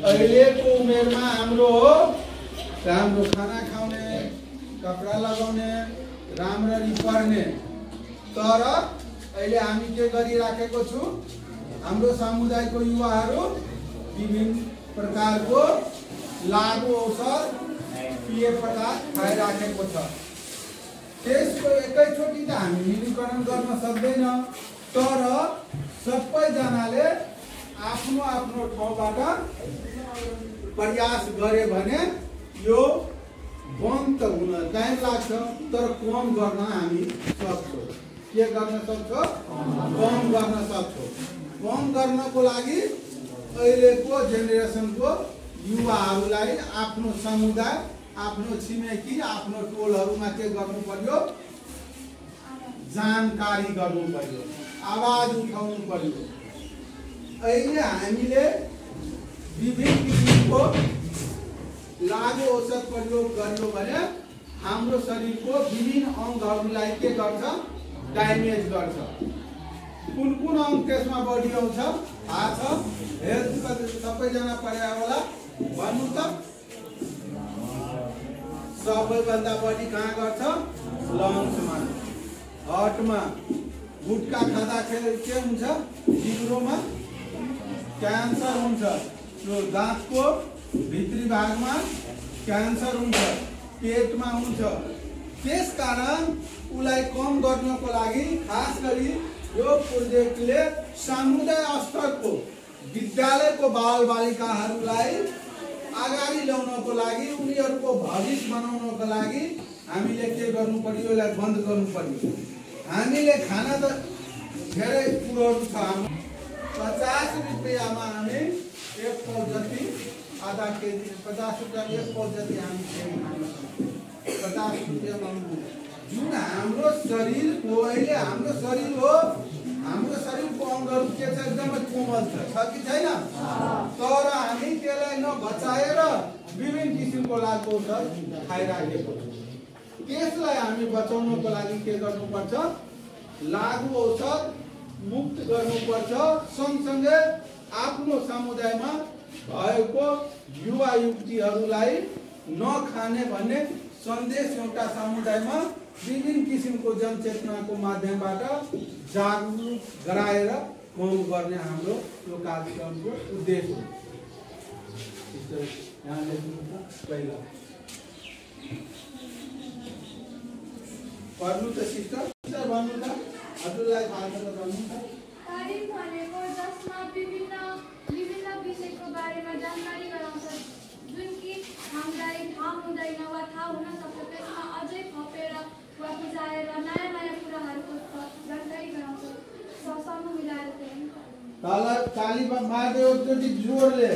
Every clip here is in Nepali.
अहिलेको उमेरमा हाम्रो राम्रो खाना खाउने, कपडा लगाउने, राम्ररी पढ्ने, तर अहिले हामी के गरिराखेको छु, हाम्रो समुदायको युवाहरू विभिन्न प्रकारको लागु औषध पेय पदार्थ खाइराखेको छ। त्यसको एकैचोटि त हामी निरीकरण गर्न सक्दैन, तर सबैजनाले आफ्नो आफ्नो ठाउँबाट प्रयास गरे भने यो बन्द त हुन टाइम लाग्छ, तर कम गर्न हामी सक्छौँ। के गर्न सक्छौँ? कम गर्न सक्छौँ। कम गर्नको लागि अहिलेको जेनेरेसनको युवाहरूलाई आफ्नो समुदाय, आफ्नो छिमेकी, आफ्नो टोलहरूमा के गर्नु पर्यो? जानकारी गर्नु पर्यो, आवाज उठाउनु पर्यो। अहिले हामीले विभिन्न किसिमको लागु औषध प्रयोग गर्यो भने हाम्रो शरीरको विभिन्न अङ्गहरूलाई के गर्छ? ड्यामेज गर्छ। कुन कुन अङ्ग त्यसमा बढी आउँछ थाहा छ? हेल्थ सबैजना पढायो होला, भन्नु त। सबैभन्दा बढी कहाँ गर्छ? लङ्समा, हार्टमा। गुटखा खाँदाखेरि के हुन्छ? जिब्रोमा क्यान्सर हुन्छ, दाँतको भित्री भागमा क्यान्सर हुन्छ, पेटमा हुन्छ। त्यसकारण उसलाई कम गर्नको लागि खास गरी यो प्रोजेक्टले समुदाय स्तरको विद्यालयको बालबालिकाहरूलाई अगाडि ल्याउनको लागि, उनीहरूको भविष्य बनाउनको लागि हामीले के गर्नु पर्यो? यसलाई बन्द गर्नु पर्यो। हामीले खाना त धेरै कुरोहरू छ। 50 रुपियाँमा हामी एक पाउ जति, आधा केजी, 50 रुपियाँ एक पाउ जति हामी खान सक्छौँ। 50 रुपियाँमा जुन हाम्रो शरीरको, अहिले हाम्रो शरीर हो, हाम्रो शरीरको अङ्गहरू के छ? एकदमै कोमल छ कि छैन? तर हामी त्यसलाई नबचाएर विभिन्न किसिमको लागु औषध खाइराखेको छ। त्यसलाई हामी बचाउनको लागि के गर्नुपर्छ? लागु औषध मुक्त गर्नुपर्छ। सँगसँगै आफ्नो समुदायमा भएको युवा युवतीहरूलाई नखाने भन्ने सन्देश एउटा समुदायमा विभिन्न किसिमको जनचेतनाको माध्यमबाट जागरुक गराएर कम गर्ने हाम्रो यो कार्यक्रमको उद्देश्य हो। यहाँ लेख्नु पहिला पढ्नु त सिस्टर, भन्नु त हजुरलाई थाहा छ त भन्नु त। तारिफ भनेको जसमा विभिन्न विषयको बारेमा जानकारी गराउँछ, जुन कि हामीलाई थाहा हुँदैन वा थाहा हुन सक्छ, त्यसमा अझै थपेर वा बुझाएर नयाँ नयाँ कुराहरूको जानकारी गराउँछ। समूह मिलाएर ताली मार्दै एकचोटि जोडले।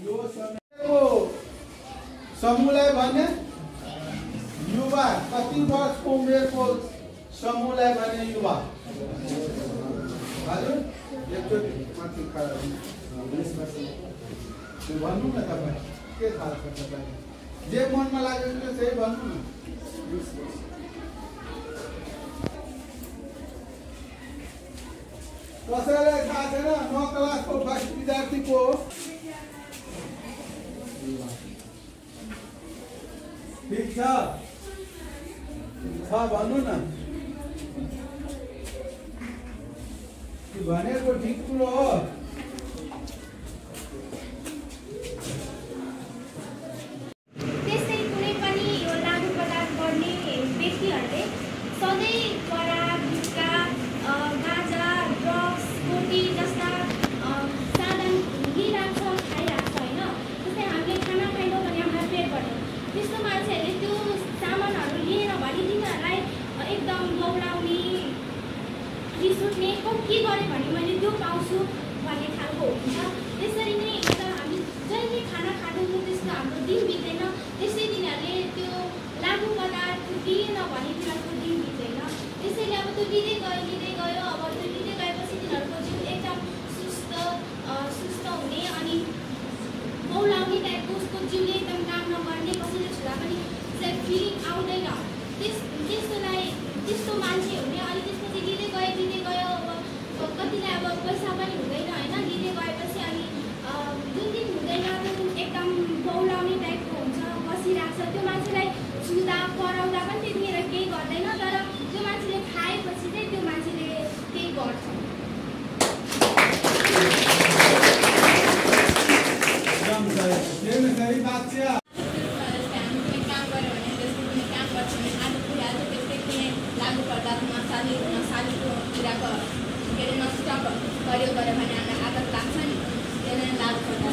यो समयको समूहलाई भने युवा, कति वर्षको उमेरको समूहलाई भने युवा। हजुर एकचोटि माथि खडा भन्नु न, तपाईँ के थाहा छ? तपाईँ जे मनमा लागेको त्यही भन्नु न। कसैलाई थाहा छैन? 9 क्लासको फर्स्ट विद्यार्थीको ठिक छ भन्नु न। भनेको ठिक कुरो हो। त्यसै कुनै पनि यो लागु पदार्थ गर्ने व्यक्तिहरूले सधैँ पराग, गुट्खा, गाँजा, ड्रग्स, कोटी जस्ता साधन लिइराख्छ, खाइराख्छ होइन। जस्तै हामीले खाना खाइदियो भने हामीलाई पेट बढ्छ। त्यस्तो मान्छेहरूले त्यो सामानहरू लिएर भने तिनीहरूलाई एकदम दौडाउने, रिस उठ्ने, के गरेँ भने मैले त्यो पाउँछु भन्ने खालको हुन्छ। त्यसरी नै एउटा हामी जहिले खाना खाँदैछौँ त्यस्तो हाम्रो दिन बित्दैन। त्यसै तिनीहरूले त्यो लागु पदार्थ लिएन भने तिनीहरूको दिन बित्दैन। त्यसैले अब त्यो लिँदै गयो। अब त्यो लिँदै गएपछि तिनीहरूको जिउ एकदम सुस्त हुने, अनि मौलाउने टाइपको, उसको जिउले एकदम काम नगर्ने, कसैले छुँदा पनि फिलिङ आउँदैन। त्यस्तोलाई त्यस्तो मान्छे हुने। अनि त्यसपछि लिँदै गयो अब कतिलाई अब पैसा पनि हुँदैन होइन, लिँदै गएपछि अनि जुन दिन हुँदैन एकदम बौलाउने टाइपको हुन्छ, बसिरहेको छ। त्यो मान्छेलाई छुँदा कराउँदा पनि त्यतिखेर केही गर्दैन, तर त्यो मान्छेले खाएपछि चाहिँ त्यो मान्छेले केही गर्छ। सही बात छ। प्रयोग गऱ्यो भने हामीलाई आदत लाग्छ नि, त्यसले लागु पर्दा